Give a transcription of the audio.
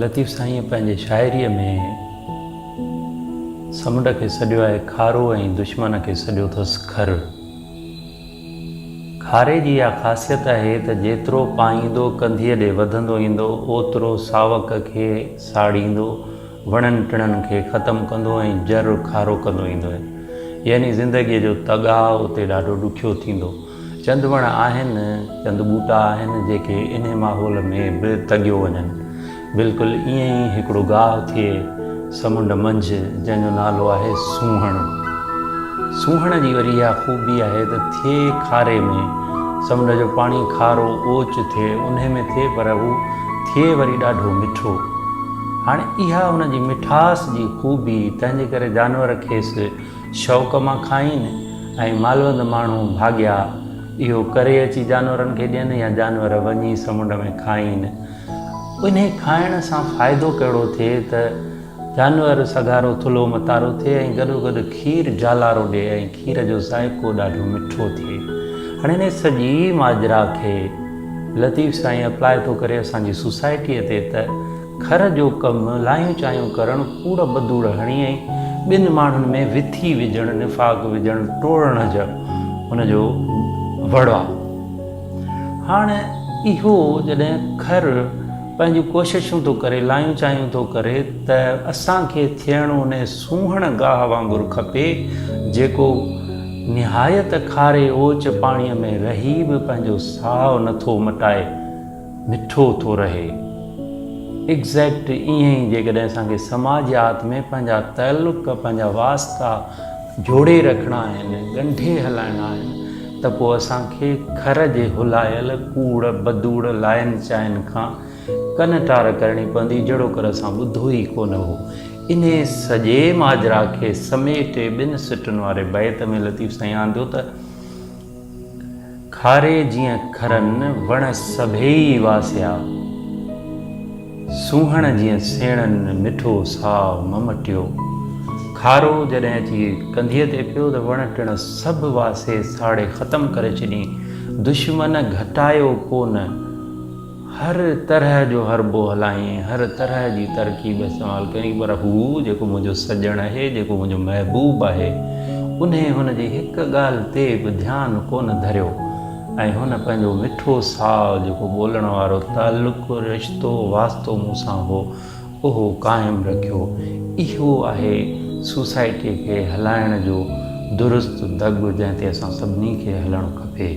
لطيف سائينء پنهنجي شاعريء ۾ سمنڊ کي سڏيو آهي کارو ۽ دشمن کي سڏيو اٿس کر. کاري جي اها خاصيت آهي ته جيترو پائيندو ڪنڌيء ڏي وڌندو ايندو اوترو ساوڪ کي ساڙيندو، وڻن ٽڻن کي ختم ڪندو ۽ جر کارو ڪندو ايندو آهي. يعني زندگيء جو تڳاء اتي ڏاڍو ڏکيو ٿيندو. چند وڻ آهن، چند ٻوٽا آهن، جيڪي انهي ماحول ۾ به تڳيو وڃن. بلڪل ائين ئي هڪڙو گاهه ٿئي سمنڊ منجهه، جنهن جو نالو آهي سونهڻ. سونهڻ جي وري اها خوبي آهي ته ٿئي کاري ۾، سمنڊ جو پاڻي کارو اوچ ٿئي انهي ۾ ٿئي پر هو ٿئي وري ڏاڍو مٺو. هاڻي اها ان جي مٺاس جي خوبي، تنهن جي ڪري جانور کيس شوق مان کائين ۽ مالوند ماڻهو ڀاڳيا اهو ڪري اچي جانورن کي ڏين يا جانور وڃي سمنڊ ۾ کائين. انهي کائڻ سان فائدو ڪهڙو ٿئي ته جانور سگهارو ٿلهو متارو ٿئي ۽ گڏوگڏ کير جالارو ڏئي ۽ کير جو ذائقو ڏاڍو مٺو ٿئي. هاڻي انهي سڄي ماجرا کي لطيف سائين اپلاء ٿو ڪري اسان جي سوسائٽيء تي ته کر جو ڪم لايون چايون ڪرڻ، ڪوڙ بدوڙ هڻي ۽ ٻن ماڻهن ۾ وٿي وجهڻ، نفاق وجهڻ، ٽوڙڻ جو ان جو وڙ آ. هاڻ اهو جڏهن کر پنهنجون ڪوششون ٿو ڪري، لايون چايون ٿو ڪري ته اسان کي ٿيڻ انهي سونهڻ گاهه وانگر کپي، جيڪو نهايت کاري اوچ پاڻيء ۾ رهي به پنهنجو ساء نٿو مٽائي. مٺو ٿو رهي. ايگزيڪٽ ائين ئي جيڪڏهن اسان کي سماجيات ۾ پنهنجا تعلق، پنهنجا واسطا جوڙي رکڻا آهن، ڳنڍي هلائڻا آهن ته پوء اسان کي کر جي هلايل ڪوڙ بدوڙ لاين چاين کان ڪن ٽار ڪرڻي پوندي جهڙوڪر اسان ٻڌو ئي ڪونه هو. انهي سڄي ماجرا کي سميٽي ٻن سٽن واري بيت ۾ لطيف سائين آندو ته. کاري جيئن کرن، وڻ سڀيئي واسيا. سونهڻ جيئن سيڻن، مٺو ساء ممٽيو. کارو جڏهن اچي ڪنڌيء تي پيو ته وڻ ٽڻ سڀ واسي ساڙي ختم ڪري ڇڏيائين. دشمن گهٽايو ڪونه. هر طرح جو حربو هلايائين، هر طرح جي ترڪيب استعمال ڪيائين، پر هو جيڪو منهنجو سڄڻ آهي، جيڪو منهنجو محبوب آهي، انهيء هن جي هڪ ڳالهه تي به ڌيان ڪونه ڌريو ۽ هن پنهنجو مٺو ساء جيڪو ٻولڻ وارو تعلق، رشتو، واسطو مون سان هو، اهو قائم رکيو. اهو آهي سوسائٽيء کي هلائڻ جو درست دڳ، جنهن تي اسان سڀني کي هلڻ کپي.